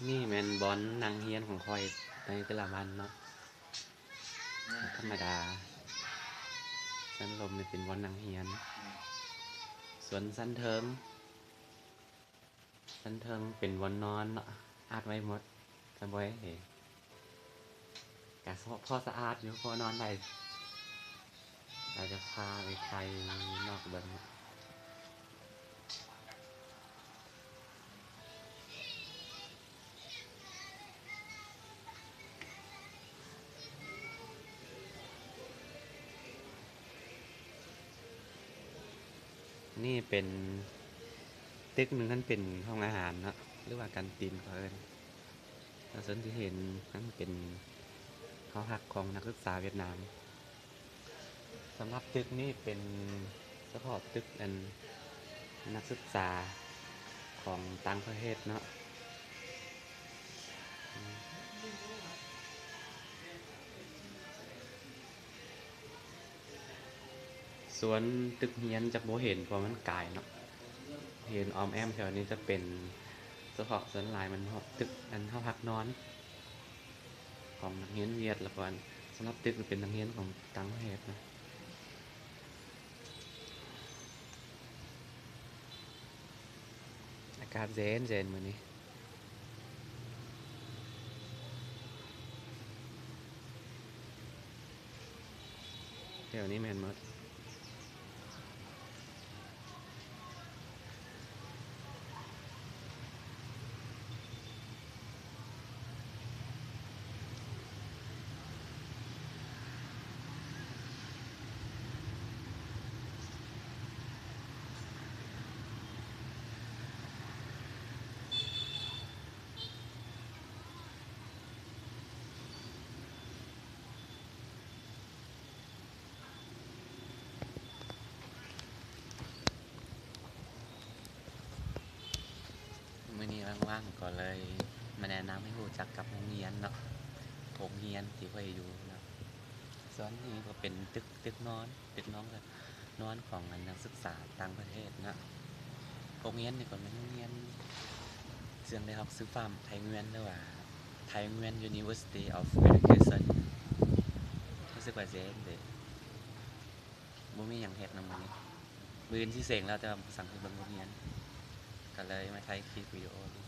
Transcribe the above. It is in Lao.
ນີ້ແມ່ນບ່ອນນັ່ງຮຽນຂອງຂ້ອຍໃນແຕ່ລະວັນເນາະ. ທຳມະດາ ຊັ້ນລຸ່ມນີ້ເປັນບ່ອນນັ່ງຮຽນ. ສ່ວນຊັ້ນເທິງ ຊັ້ນເທິງເປັນບ່ອນນອນເນາະ, ອັດໄວ້ໝົດ ສະບາຍເດ. ກະພໍສະອາດຢູ່ ພໍນອນໄດ້. ອາດຈະພາໄປຖ່າຍນອກເບິ່ງ. ນີ້ເປັນຕຶກໜຶ່ງ ຫັ້ນເປັນຫ້ອງອາຫານເນາະ ຫຼືວ່າການຕີນເຂົາເອີ້ນ. ແລ້ວສ່ວນທີ່ເຫັນຫັ້ນເປັນຫໍພັກຂອງນັກສຶກສາຫວຽດນາມ. ສຳລັບຕຶກນີ້ເປັນສະເພາະຕຶກອັນນັກສຶກສາຂອງຕ່າງປະເທດເນາະ. ສ່ວນຕຶກຮຽນຈະບໍ່ເຫັນ ເພາະມັນກາຍເນາະ, ເຫັນອ້ອມແອ້ມແຖວນີ້ຈະເປັນສະເພາະ ສ່ວນຫຼາຍມັນຮອບຕຶກອັນຫໍພັກນອນຂອງນັກຮຽນຫວຽດ. ແລ້ວກໍອັນສຳລັບຕຶກເປັນນັກຮຽນຂອງຕ່າງປະເທດນະ. ອາກາດເຢັນໆ ມື້ນີ້. ແຖວນີ້ແມ່ນໝົດ. ມື້ນີ້ວ່າງໆ ກໍເລີຍມາແນະນຳໃຫ້ຮູ້ຈັກກັບໂຮງຮຽນເນາະ, ໂຮງຮຽນທີ່ຂ້ອຍຢູ່ເນາະ. ສ່ວນນີ້ກໍເປັນຕຶກ ຕຶກນອນ ຕຶກນອນ ນອນຂອງອັນນັກສຶກສາຕ່າງປະເທດເນາະ. ໂຮງຮຽນນີ້ກໍແມ່ນໂຮງຮຽນ ເຊິ່ງໄດ້ຮັບຊື່ຟາມໄທງວຽນ ຫຼືວ່າ Thainguyen University of Education. ຮູ້ສຶກວ່າເຊັງເດ ບໍ່ມີຫຍັງເຮັດນຳມື້ນີ້. ມື້ອື່ນຊິເສັງແລ້ວ ແຕ່ວ່າບໍ່ສັງຊິເບິ່ງໂຮງຮຽນ ກໍເລີຍມາຖ່າຍຄລິບວິດີໂອນີ້